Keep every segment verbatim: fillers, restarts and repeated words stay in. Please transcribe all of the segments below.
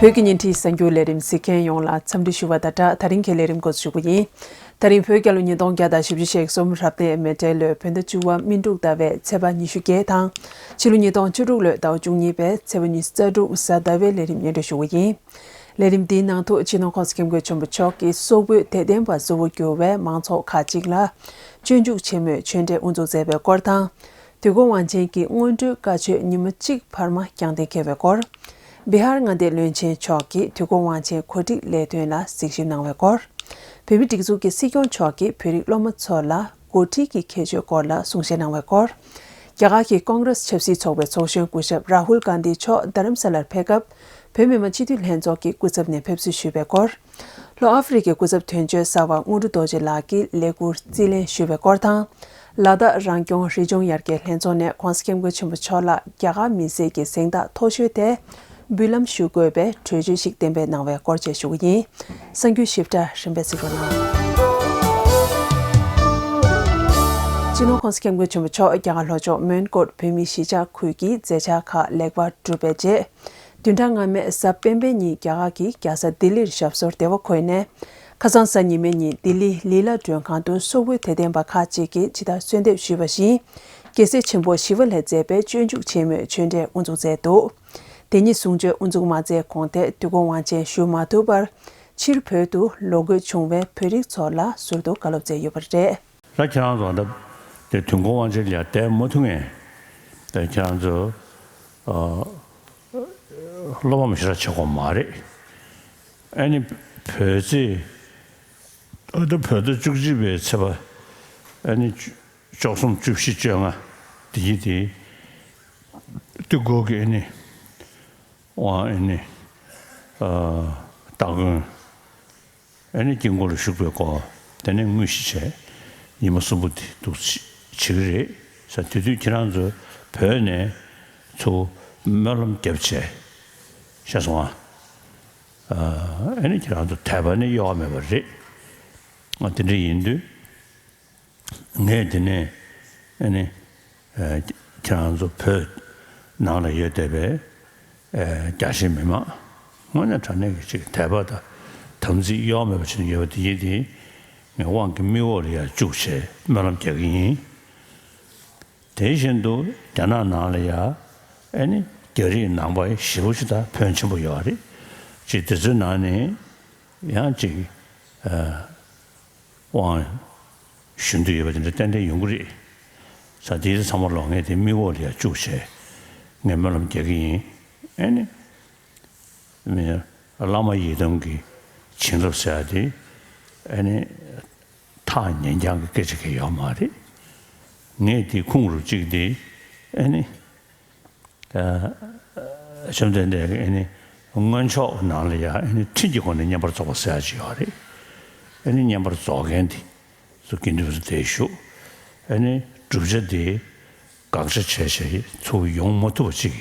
བོད་ཀྱི་ཉིན་བྲིས་གསར་འགྱུར་ལས་རིམ་གཟིགས་མཁན་ཡོངས་ལ་འཚམས་འདྲི་ཞུ་བ་དང་སྦྲགས། ད་རིང་གི་ལས་རིམ་འགོ་འཛུགས་ཞུ་གི་ཡིན། ད་རིང་བོད་རྒྱལ་ལོ་ཉིས་སྟོང་བརྒྱ་དང་བཞི་བཅུ་ཞེ་གསུམ་རབ་གནས་མེ་སྤྲེལ་ལོའི་བོད་ཟླ་བཅུ་པ་སྨིན་དྲུག་ཟླ་བའི་ཚེས་པ་ཉི་ཤུ་བརྒྱད་དང་། ཕྱི་ལོ་ཉིས་སྟོང་བཅུ་དྲུག་ལོའི་ཟླ་བ་བཅུ་གཉིས་པའི་ཚེས་པ་ཉི་ཤུ་རྩ་དྲུག་གཟའ་ཟླ་བའི་ལས་རིམ་སྙན་སྒྲོན་ཞུ་གི་ཡིན། ལས་རིམ་འདིའི་ནང་དུ་སྤྱི་ནོར་༸གོང་ས་༸སྐྱབས་མགོན་ཆེན་པོ་མཆོག་གིས་སོག་པོའི་དད་ལྡན་པ་གཙོ་བོར་གྱུར་བའི་མང་ཚོགས་ཁག་ཅིག་ལ་སྤྱོད་འཇུག་ཆེན་མོའི་ཆོས་འབྲེལ་དབུ་འཛུགས་མཛད་པའི་སྐོར་དང་། དུས་འཁོར་དབང་ཆེན་གྱི་སྔོན་འགྲོའི་བཀའ་ཆོས་ཉི་མ་གཅིག་བར་མ་བསྐྱངས་གཏན་འཁེལ་བའི་སྐོར། བི་ཧར་མངའ་སྡེའི་བློན་ཆེན་མཆོག་གིས་དུས་འཁོར་དབང་ཆེན་གོ་སྒྲིག་ལས་དོན་ལ་གཟིགས་ཞིབ་གནང་བའི་སྐོར། བོད་མིའི་སྒྲིག་འཛུགས་ཀྱི་སྲིད་སྐྱོང་མཆོག་གིས་བོད་རིགས་སློབ་མ་ཚོ་ལ་འགོ་ཁྲིད་ཀྱི་ཁྱད་ཆོས་སྐོར་ལ་གསུང་བཤད་གནང་བའི་སྐོར། རྒྱ་གར་གྱི་ཀོང་རེས་ཆབ་སྲིད་ཚོགས་པའི་ཚོགས་གཞོན་སྐུ་ཞབས་རཱ་ཧུལ་གྷན་དྷི་མཆོག་རྡ་རམ་ས་ལར་ཕེབས་སྐབས། བོད་མི་མང་སྤྱི་འཐུས་ལྷན་ཚོགས་ཀྱི་སྐུ་ཚབ་ནས་ཕེབས་བསུ་ཞུས་པའི་སྐོར། ལྷོ་ཨ་ཧྥེ་རི་ཁའི་སྐུ་ཚབ་དོན་གཅོད་གསར་པ་དངོས་གྲུབ་རྡོ་རྗེ་ལགས་ཀྱིས་ལས་འཁུར་རྩིས་ལེན་ཞུས་པའི་སྐོར་དང་། ལ་དྭགས་རང་སྐྱོང་རི་ལྗོངས་ཡར་རྒྱས་ལྷན་ཚོགས་ནས་༸གོང་ས་༸སྐྱབས་མགོན་ཆེན་པོ་མཆོག་ལ་རྒྱ་གར་མི་སེར་གྱི་གཟེངས་རྟགས་མཐོ་ཤོས་དེ་འབུལ་ལམ་ཞུ་དགོས་པའི་གྲོས་ཆོད་ཞིག་གཏན་འབེབས་གནང་བའི་སྐོར་བཅས་ཞུ་གི་ཡིན། གསར་འགྱུར་ཞིབ་ཕྲ་རིམ་པས་གཟིགས་རོགས་གནང་། སྤྱི་ནོར་༸གོང་ས་༸སྐྱབས་མགོན་ཆེན་པོ་མཆོག་རྒྱ་གར་ལྷོ་ཕྱོགས་མོན་གྷོ་བོད་མིའི་གཞིས་ཆགས་ཁུལ་གྱི་མཛད་འཆར་ཁག་ལེགས་པར་གྲུབ་པའི་རྗེས། བདུན་ཕྲག་སྔ་མའི་གཟའ་སྤེན་པའི་ཉིན་རྒྱ་གར་གྱི་རྒྱལ་ས་ལྡི་ལིར་ཞབས་སོར་བདེ་བར་འཁོད་ནས། ཁ་སང་གཟའ་ཉི་མའི་ཉིན་ལྡི་ལིའི་ལི་ལ་མགྲོན་ཁང་དུ་སོག་པོའི་དད་ལྡན་པ་ཁག་ཅིག་གིས་ཇི་ལྟར་གསོལ་འདེབས་ཞུས་པ་བཞིན། རྒྱལ་སྲས་ཆེན་པོ་ཞི་བ་ལྷས་མཛད་པའི་སྤྱོད་འཇུག་ཆེན་མོའི་ཆོས་འབྲེལ་དབུ་འཛུགས་མཛད་འདུག་དེ་ཉིད་གསུང་ཆོས་དབུ་འཛུགས་མ་མཛད་གོང་དེ་དུས་འཁོར་དབང་ཆེན་ཞུ་མ་ཐུབ་པར། ཕྱིར་བོད་དུ་ལོག་དགོས་བྱུང་བའི་བོད་རིགས་ཚོ་ལ་ཟུར་དུ་བཀའ་སློབ་སྩལ་ཡོད་པ་རེད། ད་ཁྱེད་རང་ཚོ་ད་དེ་དུས་འཁོར་དབང་ཆེན་ལ་བསྡད་མ་ཐུབ་མཁན། ད་ཁྱེད་རང་ཚོ་ཨ་བློ་ཕམ་ཞེ་དྲག་བྱེད་དགོས་མ་རེད། ཨ་ནི་བོད་ཚེས་ཨ་ད་བོད་ཟླ་བཅུ་གཅིག་པའི་ཚེས་པ་ཨ་ནི་བཅུ་བཅུ་གསུམ་བཅུ་བཞི་བཅོ་ལྔ་དེ་གི་དེ་དུས་འཁོར་གྱི་ཨ་ནི་དབང་ཨ་ནི་ཨ་སྟ་གོན། ཨ་ནི་དཀྱིལ་འཁོར་ལ་བཞུགས་པའི་སྐོར། དེ་ནས་དངོས་གཞི་བྱས། ཉི་མ་གསུམ་པོ་འདི་འདུག་བྱེད་ཀྱི་རེད་ཟེར། དེ་དུས་ཁྱེད་རང་ཚོ་བོད་ནས་ཚུར་སྨོན་ལམ་བརྒྱབ་བྱས། ཤེས་སོང་ཨ། ཨ་ནི་ཁྱེད་རང་ཚོ་དད་པ་ནི་གཡོ་བ་མེད་པ་རེད། ཨ་དེ་འདྲ་ཡིན་དུས། ངས་འདི་ནས་ཨ་ནི་ཨ་ཁྱེད་རང་ཚོ་བོད་ནང་ལ་ཡོད་བསྡད་པའི་ཨ་རྒྱ་ཆེ་མི་མང་དངོས་གནས་དྲང་གནས་ཀྱི་ཅིག་དད་པ་དང་དམ་ཚིག་གཡོ་མེད་པ་ཞིག་ཡོད་པ་དེ་ཡིན་དེ་ངས་དབང་གི་མིག་འོག་ལ་ཡར་བཅུག་བྱས་སྨོན་ལམ་རྒྱག་གི་ཡིན། དེ་བཞིན་དུ་རྒྱ་ནག་ནང་ལ་ཡ་ཨ་ནི་རྒྱ་རིགས་ནང་པ་ཞེ་པོ་ཅིག་དང་ཕོན་ཆེན་པོ་ཡོད་རེད། ཅིག་དེ་ཚོའི་ནང་ནས་ཡང་ཅིག་ཨ། དབང་ཞུ་འདོད་ཡོད་པ་དེ་འདྲ་ཏན་ཏན་ཡོང་གི་རེད། ས་དེའི་ཚང་མ་ལོག་ངས་དེ་མིག་འོག་ལ་ཡར་བཅུག་བྱས་ངས་སྨོན་ལམ་རྒྱག་གི་ཡིན། ཨེ་ནི་མི་བླ་མ་ཡི་དམ་གྱི་བྱིན་རླབས་ཟེར་ཡ་དེ་ཨེ་ནི་ཐག་ཉེ་རྐྱང་གི་སྐད་ཆ་གི་ཡོད་མ་རེད། ངས་དེ་ཁུངས་རུ་གཅིག་དེ་ཨེ་ནི། བཅོམ་ལྡན་འདས་ཀྱིས་ཨ་ནི་སྔོན་ཆད་ནང་ལ་ཡང་ཨ་ནི་ཁྲིམས་ཀྱི་སྒོ་ནས་བསྙེན་པར་རྫོགས་པ་ཟེར་ཡ་ཅིག་ཡོད་རེད། ཨ་ནི་བསྙེན་པར་རྫོགས་མཁན་དེ་ཚོ་དགེ་འདུན་པ་ཚོ་དེར་བཞུགས། ཨ་ནི་བསྒྲུབ་བྱ་དེ་དགག་བྱ་བྱས་བྱས་ཚུར་ཡོང་མ་ཐུབ་པ་ཅིག་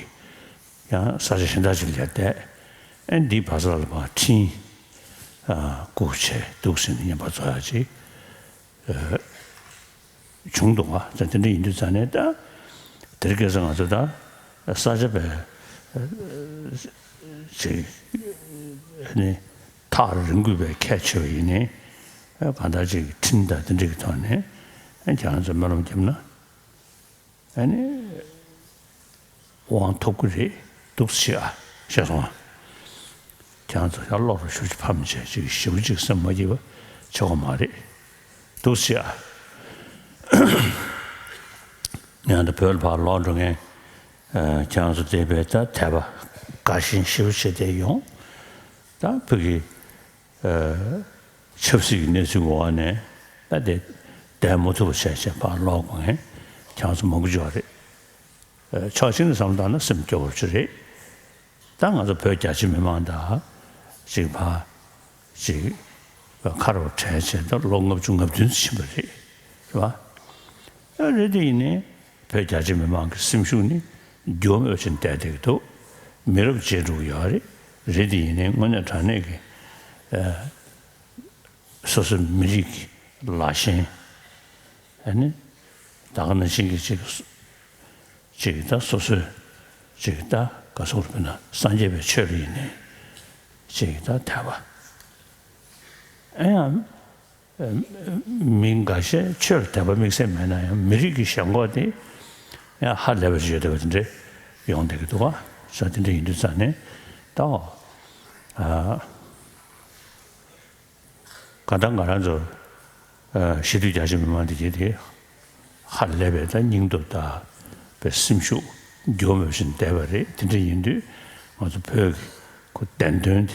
ཡང་ས་ཆ་གཞན་དག་ཅིག་ལ་བསྡད། ཨ་ནི་འདིའི་བར་མཚམས་ལ་མར་ཁྲིམས་བཀུག་བྱས་འདུག་ཟེར་ནས་བསྙེན་པར་རྫོགས་ཡ་ཅིག་བྱུང་འདུག་ག་ཙང་དེ་འདྲ་ཡིན་དུས་ཙང་ནས་ད་དེར་སྐད་ཆ་ང་ཚོ་ད་ས་ཆ་བས་ཅིག་ནི་ཐག་རིང་དགོས་པའི་ཁྱད་ཆོས་ཡིན་ནའི་གང་ལྟར་ཅིག་ཁྲིམས་དང་དེ་འདྲ་གི་ཐོག་ནས་ཁྱེད་རང་ཚོ་སྨོན་ལམ་བརྒྱབ་ན། ཨ་ནི་དབང་ཐོབ་ཀྱི་རེད་འདུག་ཟེར་ཨ་ཤེས་སོང་ཨ། ཁྱེད་རང་ཚོ་ཡར་ལོག་རུ་ཞུ་ཅིག་ཕམ་བྱས་ཅིག་ཞེ་པོ་ཅིག་སེམས་མ་སྐྱིད་པ་བྱེད་དགོས་མ་རེད་འདུག་ཟེར་ཨ། ཡང་ད་བོད་ལ་ཕར་ལོག་འགྲོ་མཁན་ཁྱེད་རང་ཚོ་དེ་བས་ད་དད་པ་དགའ་ཞེན་ཞེ་པོ་བྱས་བསྡད་ཡོང་། ད་བོད་ཀྱི་ཆབ་སྲིད་ཀྱི་གནས་ཚུལ་འོག་ནས་ད་དེ་བསྡད་མ་ཐུབ་པ་བྱས་བྱས་ཕར་ལོག་དགོས་མཁན་ཁྱེད་རང་ཚོ་མང་པོ་ཅིག་ཡོད་རེད། ཕྱོགས་གཅིག་ནས་བསམ་བློ་བཏང་ན་སེམས་སྐྱོ་བོ་ཅིག་རེད། ད་ང་ཚོ་བོད་རྒྱ་ཆེ་མི་མང་དང་ཅིག་ཕར་ཅིག་ཁ་རུ་བྲལ་བྱས་ད་ལོ་ལྔ་བཅུ་ང་བདུན་ཙམ་ཕྱིན་པ་རེད། རེད་བ། རེད་དེ་ཡིན་ནའི་བོད་རྒྱ་ཆེ་མི་མང་གི་སེམས་ཤུགས་ནི་འགྱུར་བ་མེད་པ་ཅིག་བསྡད་བསྡད་ཀྱི་འདུག་མི་རབས་བརྗེ་འགྲོ་གི་ཡོད་རེད། རེད་དེ་ཡིན་ནའི་དངོས་གནས་དྲང་གནས་ཀྱི་སོ་སོའི་མི་རིགས་ཀྱི་ལ་ཞེན་ཨ་ནི་ད་ག་ནང་བཞིན་གྱི་ཅིག་ཅིག་ད་སོ་སོའི་ཅིག་ད་ག་སོགས་རུ་དཔེར་ན་སངས་རྒྱས་པའི་ཆོས་ལ་ཡིན་ནའི་ ཅིག་ད་དད་པ། ཨེ་ཡང་། མི་འགའ་ཤས་ཆོས་ལ་དད་པ་དམིགས་བསལ་མེད་ན་ཡང་མི་རིགས་ཀྱི་ཞེན་ཁོག་དེ་ཡང་ཧ་ལས་པ་ཞིག་ཡོད་བསྡད་པ་དེ་འདྲ་ཡོང་བསྡད་ཀྱི་འདུག་ག་ས་དེ་འདྲ་ཡིན་དུས་ཙང་ནས་ད་ཨ་གང་ལྟར་ང་རང་ཚོ་ཨ་གཞིས་ལུས་རྒྱ་ཆེ་མི་མང་དེ་གྱད་དེ་ཧ་ལས་པའི་ད་སྙིང་སྟོབས་དང་པའི་སེམས་ཤུགས་འགྱུར་བ་མེད་པ་ཞིག་བསྡད་པ་རེད། དེ་འདྲ་ཡིན་དུས་ང་ཚོ་བོད་ཀྱི་ཁོ་བདེན་དོན་དེ་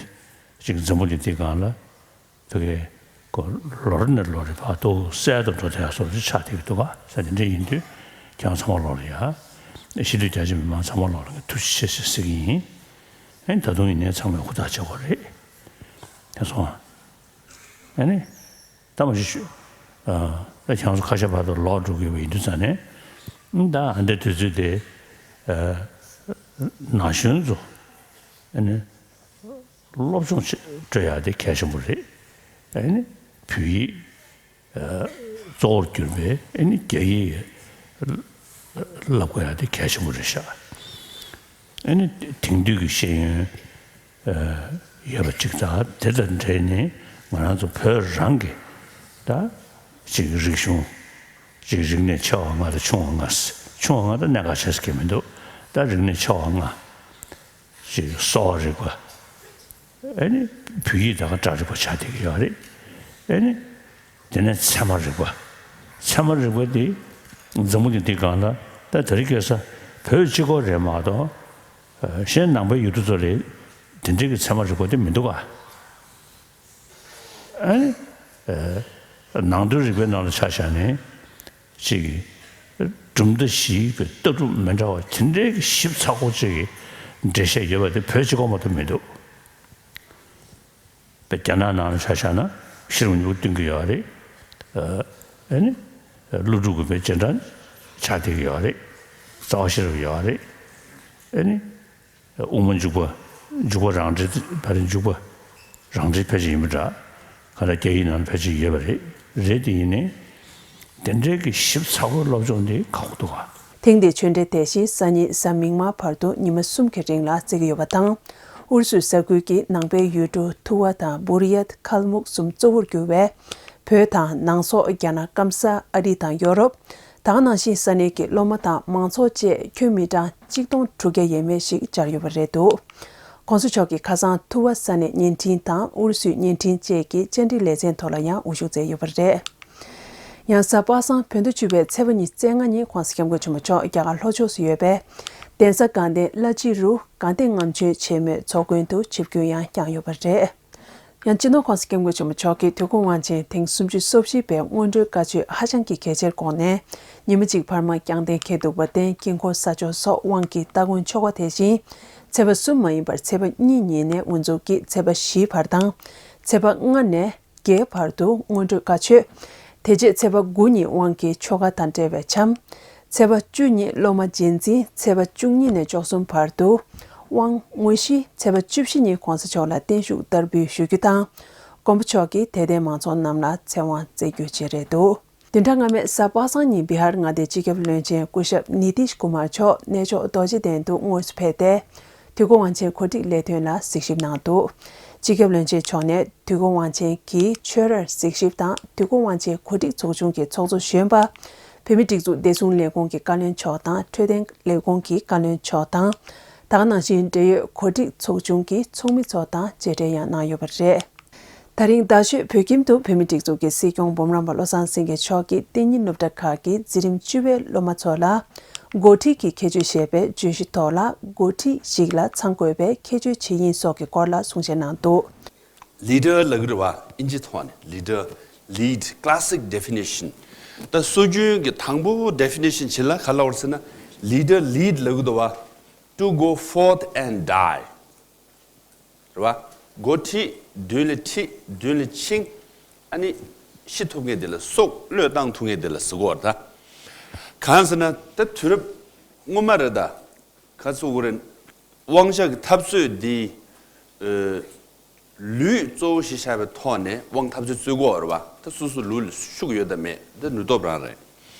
ཅིག་འཛམ་བུ་གླིང་འདིའི་སྒང་ལ། ཕ་གི་ཁོ་ལོ་རེ་ནས་ལོ་རེ་བར་དུ་གསལ་དུ་འགྲོ་བསྡད་ཡག་བཟོ་འདྲ་ཆགས་བསྡད་ཀྱི་འདུག་ག་ས་དེ་འདྲ་ཡིན་དུས་ཁྱེད་རང་ཚང་མ་ལོག་ལ་ཡ། གཞིས་ལུས་རྒྱ་ཆེ་མི་མང་ཚང་མ་ལོག་ལ་ཐུགས་རྗེ་ཆེ་ཞེས་ཟེར་གྱི་ཡིན། ཨེ་ད་དུང་ཡིན་ནའི་ཚང་མས་ཧུར་ཐག་བྱེད་དགོས་རེད། དེ་སོང་། ཨ་ནི། ད་མ་གཞི་ཞུ། ཨ་ད་ཁྱེད་རང་ཚོ་ཁ་ཤས་བར་དུ་ལོག་འགྲོ་གི་ཡོད་པ་ཡིན་དུས་ཙང་ནས། ཨ་ད་ཨ་འདྲའི་དུས་ཚོད་དེ། ཨ་ན་གཞོན་ཚོ། ཨ་ནི། སློབ་སྦྱོང་བྱེད་སྤྲོད་ཡག་དེ་གལ་ཆེན་པོ་རེད། ཨ་ནི་བོད་ཡིག་ཨ་གཙོ་བོར་གྱུར་པའི་ཨ་ནི་རྒྱ་ཡིག་བསླབ་དགོས་ཡག་དེ་གལ་ཆེན་པོ་རེད་ཤག་ཨ་ནི་དེང་དུས་ཀྱི་ཤེས་ཡོན་ཨ་ཡོད་པ་ཅིག་དང་དེ་དང་འབྲེལ་ནས་ང་རང་ཚོ་བོད་རང་གི་ད་ཅིག་རིག་གཞུང་ཅིག་རིག་གནས་ཆེ་བ་ལྔ་དང་ཆུང་བ་ལྔ། ཆུང་བ་ལྔ་ད་གནད་འགག་ཆེ་ས་གང་ཡང་མི་འདུག་ད་རིག་གནས་ཆེ་བ་ལྔ། ཅིག་གསོ་བ་རིག་པ། ཨ་ནི་བོད་ཡིག་ད་ག་འདྲ་རིག་པ་ཆགས་བསྡད་ཀྱི་ཡོད་རེད། ཨ་ནི་དེ་ནས་ཚད་མ་རིག་པ། ཚད་མ་རིག་པ་དེ་འཛམ་བུ་གླིང་འདིའི་སྒང་ལ་ད་དེ་རིང་ཁ་སང་བོད་གཅིག་པོ་རེད་མ་གཏོགས། ཨ་གཞན་ནང་པའི་ཡུལ་གྲུ་ཚོ་ལ་དེ་འདྲའི་གི་ཚད་མ་རིག་པ་དེ་མི་འདུག་ག་ཨ་ནི། ཨ་ནང་དོན་རིག་པའི་ནང་ལ་ཆ་བཞག་ནས་ཅིག་གི་གྲུབ་མཐའ་བཞིའི་གི་ལྟ་གྲུབ་མི་འདྲ་བ་དེ་འདྲའི་གི་ཞིབ་ཚགས་པོ་ཅིག་གི་འགྲེལ་བཤད་ཡོད་པ་དེ་བོད་གཅིག་པོ་མ་གཏོགས་མི་འདུག་པའི་རྒྱ་ནག་ནང་ལ་ཆ་བཞག་ན་ཤེས་རབ་སྙིང་པོ་སྟོན་གྱི་ཡོད་རེད། ཨ་ནི་ཀླུ་སྒྲུབ་ཀྱི་པའི་རྗེས་འབྲང་ཆགས་བསྡད་ཀྱི་ཡོད་རེད། རྩ་བ་ཤེས་རབ་ཡོད་རེད། ཨ་ནི་དབུ་མ་འཇུག་པ། འཇུག་པ་རང་འགྲེལ་ཕ་རི་འཇུག་པ་རང་འགྲེལ་ཕལ་ཆེར་ཡིན་པ་འདྲ། ག་ལ་རྒྱ་ཡིག་ནང་ཕལ་ཆེར་ཡོད་པ་རེད། རེད་དེ་ཡིན་ནའི་དེ་འདྲའི་གི་ཞིབ་ཚགས་པོའི་སློབ་སྦྱོང་དེ་ཁག་པོ་འདུག་ག་ཐེངས་འདིའི་ཆོས་འབྲེལ་དེ་བཞིན་སང་ཉིན་གཟའ་མིག་དམར་བར་དུ་ཉི་མ་གསུམ་གྱི་རིང་ལ་བརྩི་གི་ཡོད་པ་དང་། ཨུ་རུ་སུའི་ས་ཁུལ་གྱི་ནང་པའི་ཡུལ་གྲུ་ཐུ་བ་དང་བུར་ཡད། ཁལ་མུག་གསུམ་གཙོ་བོར་གྱུར་བའི་བོད་དང་ནང་སོག་རྒྱ་ནག་སྐམ་ས། ཨ་རི་དང་ཡོ་རོབ། ད་ག་ནང་བཞིན་ས་གནས་ཀྱི་སློབ་མ་དང་མང་ཚོགས་བཅས་ཁྱོན་མི་གྲངས་གཅིག་སྟོང་དྲུག་བརྒྱ་ཡས་མས་ཤིག་བཅར་ཡོད་པ་རེད་འདུག ༸གོང་ས་མཆོག་གིས་ཁ་སང་ཐུ་བ་ས་གནས་བརྙན་འཕྲིན་དང་ཨུ་རུ་སུའི་བརྙན་འཕྲིན་བཅས་ཀྱི་བཅར་འདྲི་ལེ་ཚན་ཐོག་ལ་ཡང་དབུ་བཞུགས་མཛད་ཡོད་པ་རེད། ཡང་གཟའ་པ་སངས་བོད་ཟླ་བཅུ་པའི་ཚེས་པ་ཉི་ཤུ་རྩ་ལྔ་ཉིན་༸གོང་ས་༸སྐྱབས་མགོན་ཆེན་པོ་མཆོག་རྒྱ་གར་ལྷོ་ཕྱོགས་སུ་ཡོད་པའི་གདན་ས་དགའ་ལྡན་བླ་སྤྱི་རུ་དགའ་ལྡན་ལྔ་མཆོད་ཆེན་མོའི་ཚོགས་མགོན་དུ་ཆིབས་བསྒྱུར་ཡང་བསྐྱངས་ཡོད་པ་རེད། ཡང་སྤྱི་ནོར་༸གོང་ས་༸སྐྱབས་མགོན་ཆེན་པོ་མཆོག་གིས་དུས་འཁོར་དབང་ཆེན་ཐེངས་སུམ་ཅུ་སོ་བཞི་པའི་སྔོན་འགྲོའི་བཀའ་ཆོས་ཧ་ཅང་གི་གལ་ཆེར་དགོངས་ནས། ཉི་མ་གཅིག་བར་མ་བསྐྱངས་གཏན་འཁེལ་འདུག་པར་བརྟེན། དཀྱིལ་འཁོར་ས་ཆོག་སོགས་དབང་གིས་སྟ་གོན་ཆོ་ག་དེ་བཞིན་ཚེས་པ་གསུམ་མ་ཡིན་པར་ཚེས་པ་གཉིས་ཉིན་ནས་དབུ་འཛུགས་ཀྱིས་ཚེས་པ་བཞིའི་བར་དང་། ཚེས་པ་ལྔ་ནས་བརྒྱད་བར་དུ་སྔོན་འགྲོའི་བཀའ་ཆོས། དེ་རྗེས་ཚེས་པ་དགུ་ཉིན་དབང་གིས་ཆོ་ག་དང་འབྲེལ་བའི་འཆམ། ཚེས་པ་བཅུ་ཉིན་སློབ་མ་རྗེས་འཛིན། ཚེས་པ་བཅུ་གཉིས་ནས་བཅུ་གསུམ་བར་དུ་དབང་དངོས་གཞི། ཚེས་པ་བཅུ་བཞི་ཉིན་༸གོང་ས་མཆོག་ལ་བརྟན་བཞུགས་བསྟར་འབུལ་ཞུ་རྒྱུ་དང་། མགོན་པོ་མཆོག་གིས་དད་ལྡན་མང་ཚོགས་རྣམས་ལ་ཚེ་དབང་སྩལ་རྒྱུ་བཅས་རེད་འདུག་བདུན་ཕྲག་སྔ་མའི་གཟའ་པ་སངས་ཉིན་བི་ཧར་མངའ་སྡེའི་སྤྱི་ཁྱབ་བློན་ཆེན་སྐུ་ཞབས་ནི་ཏིཤ་ཀུ་མར་མཆོག་གནས་མཆོག་རྡོ་རྗེ་གདན་དུ་དངོས་སུ་ཕེབས་ཏེ། དུས་འཁོར་དབང་ཆེན་གོ་སྒྲིག་ལས་དོན་ལ་གཟིགས་ཞིབ་གནང་འདུག་སྤྱི་ཁྱབ་བློན་ཆེན་མཆོག་ནས་དུས་འཁོར་དབང་ཆེན་གྱི་ཆོས་རར་གཟིགས་ཞིབ་དང་། དུས་འཁོར་དབང་ཆེན་གོ་སྒྲིག་ཚོགས་ཆུང་གི་ཚོགས་གཙོ་གཞོན་པ། བོད་མིའི་སྒྲིག་འཛུགས་བདེ་སྲུང་ལས་ཁུངས་ཀྱི་བཀའ་བློན་མཆོག་དང་། འཕྲོད་བསྟེན་ལས་ཁུངས་ཀྱི་བཀའ་བློན་མཆོག་དང་། ད་ག་ནང་བཞིན་འབྲེལ་ཡོད་གོ་སྒྲིག་ཚོགས་ཆུང་གི་ཚོགས་མི་ཚོ་དང་མཇལ་འཕྲད་ཡང་གནང་ཡོད་པ་རེད། ད་རིང་རྡ་ཤོད་བོད་ཁྱིམ་དུ་བོད་མིའི་སྒྲིག་འཛུགས་ཀྱི་སྲིད་སྐྱོང་འབུམ་རམས་པ་བློ་བཟང་སེང་གེ་མཆོག་གིས་གཏན་ཉིན་སློབ་གྲྭ་ཁག་གི་འཛིན་རིམ་བཅུ་པའི་སློབ་མ་ཚོ་ལ་འགོ་ཁྲིད་ཀྱི་ཁྱད་ཆོས་ཞེས་པའི་བརྗོད་གཞི་ཐོག་ལ། འགོ་ཁྲིད་ཞིག་ལ་ཚང་དགོས་པའི་ཁྱད་ཆོས་ཇི་ཡིན་སོགས་ཀྱི་སྐོར་ལ་གསུང་བཤད་གནང་འདུག་ལི་ཌར་ལབ་ཀྱི་རེད་བ། ཨིན་ཇི་ཐོག་ནས་ལི་ཌར། ལིཌ། ཀ་ལ་སིག་ཌེ་ཕི་ནེ་ཤན། ད་སྲོལ་རྒྱུན་གྱི་དང་པོ་ཌེ་ཕི་ནེ་ཤན་བྱེད་ལ་ག་ལབ་པ་རེད་ཟེར་ན། ལི་ཌར། ལིཌ་ལབ་ཀྱི་འདུག་བ། To go forth and die. རེད་བ། འགོ་ཁྲིད། མདུན་ལ་ཁྲིད། མདུན་ལ་ཕྱིན། ཨ་ནི་ཤི་ཐུབ་མཁན་དེ་ལ། སྲོག་བློས་བཏང་ཐུབ་མཁན་དེ་ལ་ཟེར་གྱི་ཡོད་རེད་ད། གང་ཟེར་ན་ད་དུས་རབས་སྔོན་མ་རེད་ད། ག་ཚོད་དགོས་རེད། དབང་ཆ་གི་འཐབ་རྩོད་འདི། ཨ། ལུས་གཙོ་བོ་ཞིག་བཞག་པའི་ཐོག་ནས་དབང་འཐབ་རྩོད་རྩོད་ཀྱི་ཡོད་རེད་བ། ད་སོ་སོ་ལུས་ལ་ཤུགས་ཡོད་དམ་མེད་ད་ནུས་སྟོབས་རང་རེད།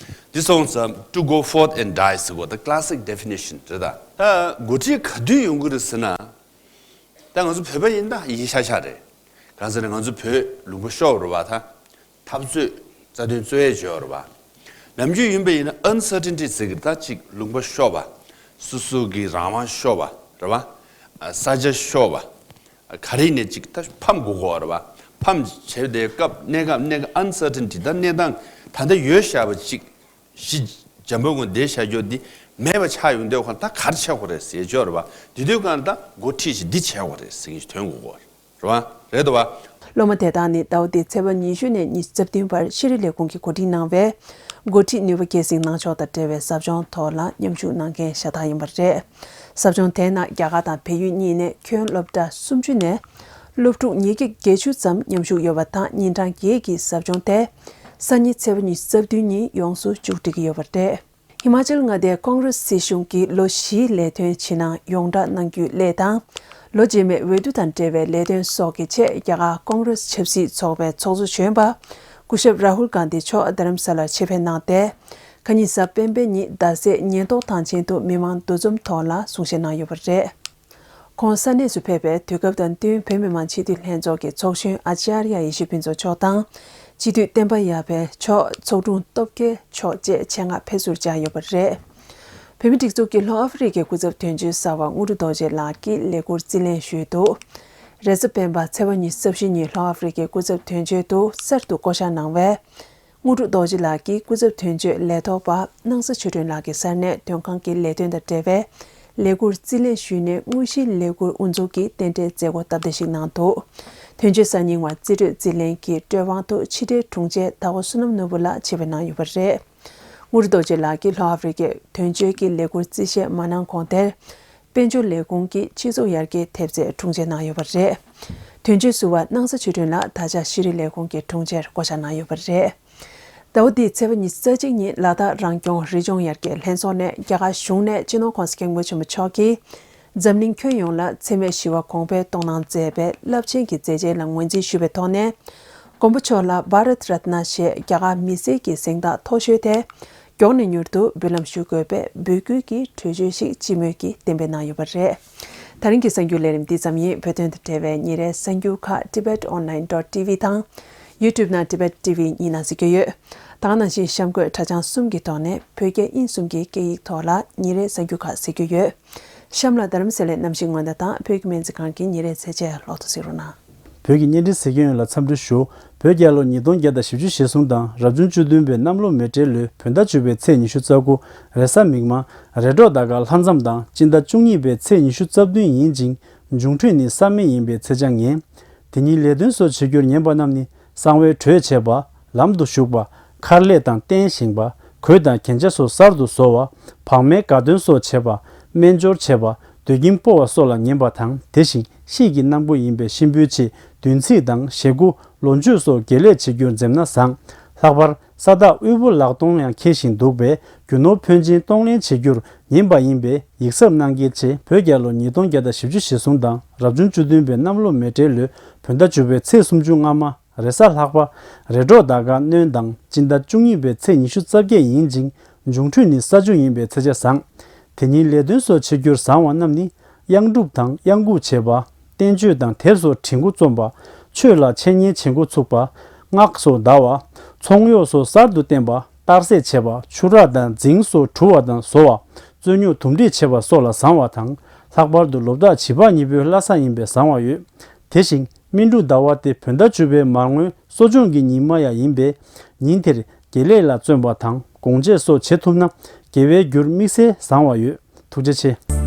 འདི་སོང་ཙང་to go forth and die ཟེར་གྱི་ཡོད། ད་ཀ་ལ་སིག་ཌེ་ཕི་ནེ་ཤན་རེད་ད། ད་འགོ་ཁྲིད་ག་དུས་ཡོང་གི་རེད་ཟེར་ན། ད་ང་ཚོ་བོད་པ་ཡིན་ད་ཡིན་ཤག་ཤག་རེད། གང་ཟེར་ན་ང་ཚོ་བོད་ལུང་པ་ཤོར་བ་རེད་པ། ད་འཐབ་རྩོད་རྩ་དོན་རྩོད་ཡས་བྱས་པ་རེད་པ། ནམ་རྒྱུན་ཡིན་པ་ཡིན་ན་ཨན་སར་ཊན་ཊི་ཟེར་གི་ད་ཅིག་ལུང་པ་ཤོར་བ། སོ་སོ་གི་རང་དབང་ཤོར་བ་རེད་པ། ས་ཆ་ཤོར་བ། ག་རེ་ནས་ཅིག་ད་ཕམ་དགོས་གོ་རེད་པ། ཕམ་བྱས་དེ་སྐབས་གནས་སྐབས་གནས་སྐབས་ཨན་སར་ཊན་ཊི་ད་གནས་སྟངས་ད་ལྟ་ཡོད་བཞག་པ་ཅིག་གཞི་འཇམ་པོའི་ངང་བསྡད་བཞག་རྒྱུ་འདི་མེད་པ་ཆགས་ཡོང་དུས་ཁོ་ད་ག་རེ་བྱེད་དགོས་རེད་ཟེར་ཆོག་རེད་པ། དེ་དུས་གང་ལྟར་འགོ་ཁྲིད་ཞིག་འདི་བྱེད་དགོས་རེད་ཟེར་མཁན་ཞིག་ཐོན་དགོས་གོ་རེད་པ། རེད་དོ་པ། སློབ་མ་དེ་དག་ནི་ཟླ་བ་འདིའི་ཚེས་པ་ཉི་ཤུ་ནས་ཉི་ཤུ་རྩ་བདུན་བར་ཤེས་རིག་ལས་ཁུངས་ཀྱིས་གོ་སྒྲིག་གནང་བའི་འགོ་ཁྲིད་ནུས་པ་སྐྱེད་སྲིང་གནང་ཕྱོགས་དང་འབྲེལ་བའི་ཟབ་སྦྱོང་ཐོག་ལ་མཉམ་ཞུགས་གནང་མཁན་ཤ་སྟག་ཡིན་པ་རེད། ཟབ་སྦྱོང་དེའི་ནང་རྒྱ་གར་དང་བལ་ཡུལ་གཉིས་ནས་ཁྱོན་སློབ་གྲྭ་སུམ་ཅུ་ནས་སློབ་ཕྲུག་ཉིས་བརྒྱ་བརྒྱད་ཅུ་ཙམ་མཉམ་ཞུགས་ཡོད་པ་དང་ཉིན་གྲངས་བརྒྱད་ཀྱི་ཟབ་སྦྱོང་དེ་སང་ཉིན་ཚེས་པ་ཉི་ཤུ་རྩ་བདུན་ཉིན་ཡོངས་སུ་མཇུག་སྒྲིལ་གྱི་ཡོད་པ་རེད། ཧི་མ་ཅལ་མངའ་སྡེའི་ཀོང་རེས་སྲིད་གཞུང་གིས་ལོ་བཞིའི་ལས་དོན་ཕྱི་ནང་ཡོངས་བསྒྲགས་གནང་རྒྱུའི་སླད་དང་། ལོ་རྗེས་མའི་འོས་བསྡུ་དང་འབྲེལ་བའི་ལས་དོན་སོགས་ཀྱི་ཆེད་རྒྱ་གར་ཀོང་རེས་ཆབ་སྲིད་ཚོགས་པའི་ཚོགས་གཙོ་གཞོན་པ་སྐུ་ཞབས་རཱ་ཧུལ་གྷན་དྷི་མཆོག་རྡ་རམ་ས་ལར་ཆེད་ཕེབས་གནང་སྟེ། ཁ་ཉིན་གཟའ་སྤེན་པའི་ཉིན་རྡ་སའི་ཉེན་རྟོག་ཐང་ཆེན་དུ་མི་མང་འདུ་འཛོམས་ཐོག་ལ་གསུང་བཤད་གནང་ཡོད་པ་རེད། ཁོང་ས་གནས་སུ་ཕེབས་པའི་དུས་སྐབས་དང་བསྟུན་བོད་མི་མང་སྤྱི་འཐུས་ལྷན་ཚོགས་ཀྱི་ཚོགས་གཞོན་ཨཅཱརྱ་ཡེ་ཤེས་ཕུན་ཚོགས་མཆོག་དང་། སྤྱི་འཐུས་བསྟན་པ་ཡར་འཕེལ་མཆོག་ཚོགས་དྲུང་སྟོབས་རྒྱལ་མཆོག་བཅས་ཆེད་མངགས་ཕེབས་བསུར་བཅར་ཡོད་པ་རེད། བོད་མིའི་སྒྲིག་འཛུགས་ཀྱི་ལྷོ་ཨ་ཧྥེ་རི་ཁའི་སྐུ་ཚབ་དོན་གཅོད་གསར་པ་དངོས་གྲུབ་རྡོ་རྗེ་ལགས་ཀྱིས་ལས་འཁུར་རྩིས་ལེན་ཞུས་འདུག་རེས་གཟའ་སྤེན་པ་ཚེས་པ་ཉི་ཤུ་རྩ་བཞི་ཉིན་ལྷོ་ཨ་ཧྥེ་རི་ཁའི་སྐུ་ཚབ་དོན་གཅོད་དུ་གསར་དུ་བསྐོ་གཞག་གནང་བའི་དངོས་གྲུབ་རྡོ་རྗེ་ལགས་ཀྱིས་སྐུ་ཚབ་དོན་གཅོད་ལས་ཐོག་པ་སྣང་ས་ཆོས་སྒྲོན་ལགས་ཀྱི་སར་གནས་དོན་ཁང་གི་ལས་དོན་དང་འབྲེལ་བའི་ལས་འཁུར་རྩིས་ལེན་ཞུས་ནས་དངོས་གཞིའི་ལས་འཁུར་དབུ་འཛུགས་ཀྱི་རྟེན་འབྲེལ་མཛད་སྒོ་སྟབས་བདེ་ཞིག་གནང་འདུག་དོན་གཅོད་གསར་རྙིང་བ་རྩིས་སྤྲོད་རྩིས་ལེན་གྱི་སྤྲོད་དབང་དུ་ཕྱི་དྲིལ་དྲུང་ཆེ་དྭགས་པོ་བསོད་ནམས་ནོར་བུ་ལགས་ཆེད་ཕེབས་གནང་ཡོད་པ་རེད། དངོས་གྲུབ་རྡོ་རྗེ་ལགས་ཀྱིས་ལྷོ་ཨ་ཧྥེ་རི་ཁའི་དོན་གཅོད་ཀྱི་ལས་འཁུར་རྩིས་བཞེས་མ་གནང་གོང་དེར། དཔལ་འབྱོར་ལས་ཁུངས་ཀྱི་སྤྱི་ཚོགས་ཡར་རྒྱས་ཐེབས་རྩའི་དྲུང་ཆེ་གནང་ཡོད་པ་རེད། དོན་གཅོད་ཟུར་པ་སྣང་ས་ཆོས་སྒྲོན་ལགས་ད་ཆ་ཤེས་རིག་ལས་ཁུངས་ཀྱི་དྲུང་ཆེར་བསྐོ་གཞག་གནང་ཡོད་པ་རེད། ཟླ་བ་འདིའི་ཚེས་པ་ཉི་ཤུ་རྩ་གཅིག་ཉིན་ལ་དྭགས་རང་སྐྱོང་རི་ལྗོངས་ཡར་རྒྱས་ལྷན་ཚོགས་ནས་རྒྱ་གར་གཞུང་ནས་སྤྱི་ནོར་༸གོང་ས་༸སྐྱབས་མགོན་ཆེན་པོ་མཆོག་གིས་འཛམ་གླིང་ཁྱོན་ཡོངས་ལ་འཚེ་མེད་ཞི་བ་གོང་འཕེལ་གཏོང་གནང་མཛད་པའི་རླབས་ཆེན་གྱི་མཛད་རྗེས་ལ་ངོས་འཛིན་ཞུ་བའི་ཐོག་ནས། མགོན་པོ་མཆོག་ལ་བྷ་རད་རཏ་ན་ཞེས་རྒྱ་གར་མི་སེར་གྱི་གཟེངས་རྟགས་མཐོ་ཤོས་དེ། མགྱོགས་ནས་མྱུར་དུ་འབུལ་ལམ་ཞུ་དགོས་པའི་འབོད་སྐུལ་གྱི་གྲོས་ཆོད་ཞིག་སྤྱི་མོས་ཀྱིས་གཏན་འབེབས་གནང་ཡོད་པ་རེད། ད་རིང་གི་གསར་འགྱུར་ལས་རིམ་འདི་ཙམ་ཡིན། བོད་དོན་དང་འབྲེལ་བའི་ཉིན་རེའི་གསར་འགྱུར་ཁག་tibet online dot tv དང་། YouTube ནང་Tibet TV གཉིས་ནང་གཟིགས་རྒྱུ་ཡོད། ད་ག་ནང་བཞིན་གཤམ་འཁོད་དྲ་བྱང་གསུམ་གྱི་ཐོག་ནས་བོད་རྒྱ་དབྱིན་གསུམ་གྱི་སྐད་ཡིག་ཐོག་ལ་ཉིན་རེའི་གསར་འགྱུར་ཁག་གཟིགས་རྒྱུ་ཡོད། གཤམ་ལ་རྡ་རམ་ས་ལའི་གནམ་གཤིས་སྔོན་བརྡ་དང་བོད་ཀྱི་སྨན་རྩིས་ཁང་གི་ཉིན་རེའི་ཚེས་ཆའི་ལོ་ཐོ་གཟིགས་རོགས་གནང་། བོད་ཀྱི་བརྙན་འཕྲིན་གཟིགས་མཁན་ཡོངས་ལ་འཚམས་འདྲི་ཞུ། བོད་རྒྱལ་ལོ་ཉིས་སྟོང་བརྒྱ་དང་བཞི་བཅུ་ཞེ་གསུམ་དང་རབ་བྱུང་བཅུ་བདུན་པའི་གནམ་ལོ་མེ་སྤྲེལ་ལོའི་བོད་ཟླ་བཅུ་པའི་ཚེས་ཉི་ཤུ་རྩ་དགུ་རེས་གཟའ་མིག་དམར་རེས་འགྲོགས་ཟླ་སྐར་ལྷ་མཚམས་དང་སྤྱི་ཟླ་བཅུ་གཉིས་པའི་ཚེས་ཉི་ཤུ་རྩ་བདུན་ཡིན་ཅིང་། འབྱུང་འཕྲོད་ནི་ས་སྨེ་ཡིན་པའི་ཚེས་ཆ་ངན། དེ་ཉིན་ལས་དོན་སོགས་བྱེད་རྒྱུར་ཉན་པ་རྣམས་ནི། གསང་བའི་གྲོས་བྱེད་པ། ལམ་དུ་ཞུགས་པ། མཁར་ལས་དང་རྟེན་བཞེངས་པ། གོས་དང་རྒྱན་ཆ་སོགས་གསར་དུ་བཟོ་བ། བག་མའི་དགའ་སྟོན་སོགས་བྱེད་པ། སྨན་སྦྱོར་བྱེད་པ། སྡོད་ཁྱིམ་སྤོ་བ་སོགས་ལ་ཉན་པ་དང་དེ་བཞིན་གཤིས་ཀྱི་གནང་པོ་ཡིན་པས་གཤིན་པོའི་ཆེད་བདུན་ཚིགས་དང་ཞེ་དགུ། ལོ་མཆོད་སོགས་དགེ་ལེགས་བྱེད་རྒྱུར་འཛེམ་ན་བཟང་། ལྷག་པར་ས་བདག་དབུལ་པོ་ལག་སྟོང་ཡང་འཁེལ་ཞིང་འདུག་པས་རྒྱུ་ནོར་ཕོན་ཆེན་གཏོང་ལེན་བྱེད་རྒྱུར་ཉན་པ་ཡིན་པས་ཡིག་ཚབ་གནང་གལ་ཆེ། བོད་རྒྱལ་ལོ་ཉིས་སྟོང་བརྒྱ་དང་བཞི་བཅུ་ཞེ་གསུམ་དང་རབ་བྱུང་བཅུ་བདུན་པའི་གནམ་ལོ་མེ་སྤྲེལ་ལོའི་བོད་ཟླ་བཅུ་པའི་ཚེས་སུམ་ཅུ་སྔ་མ། རེས་གཟའ་ལྷག་པ། རེས་འགྲོགས་ཟླ་སྐར་སྣྲོན་དང་སྤྱི་ཟླ་བཅུ་གཉིས་པའི་ཚེས་ཉི་ཤུ་རྩ་བརྒྱད་ཡིན་ཅིང་། འབྱུང་འཕྲོད་ནི་ས་བཅུ་ཡིན་པའི་ཚེས་ཆ་བཟང་། དེ་ཉིན་ལས་དོན་སོགས་བྱེད་རྒྱུར་བཟང་བ་རྣམས་ནི། གཡང་སྒྲུབ་དང་གཡང་འགུགས་བྱེད་པ། བསྟན་བཅོས་དང་དེབ་སོགས་བྲིས་འགོ་རྩོམ་པ། ཆོས་ལ་འཆད་ཉན་བྱེད་འགོ་ཚུགས་པ། སྔགས་སོགས་བཟླ་བ། ཚོང་གཡོག་སོགས་གསར་དུ་བསྟེན་པ། གཏར་སྲེག་བྱེད་པ། ཆུ་རགས་དང་རྫིང་སོགས་འཁྲུ་བ་དང་བཟོ་བ། རྩོད་རྙོག་དུམ་སྒྲིག་བྱེད་པ་སོགས་ལ་བཟང་བ་དང་། ལྷག་པར་དུ་ལོ་བདག་བྱིས་པ་གཉིས་པོའི་བླ་གཟའ་ཡིན་པས་བཟང་བ་ཡོད། དེ་བཞིན་སྨིན་དྲུག་ཟླ་བ་སྟེ་བོད་ཟླ་བཅུ་པའི་མར་ངོའི་གསོ་སྦྱོང་གི་ཉི་མ་ཡང་ཡིན་པས། ཉིན་དེར་དགེ་ལས་ལ་བརྩོན་པ་དང་སྒོང་འབྱེད་སོགས་བྱེད་ཐུབ་ན་དགེ་བའི་རྒྱུར་དམིགས་བསལ་བཟང་བ་ཡོད། ཐུགས་རྗེ་ཆེ།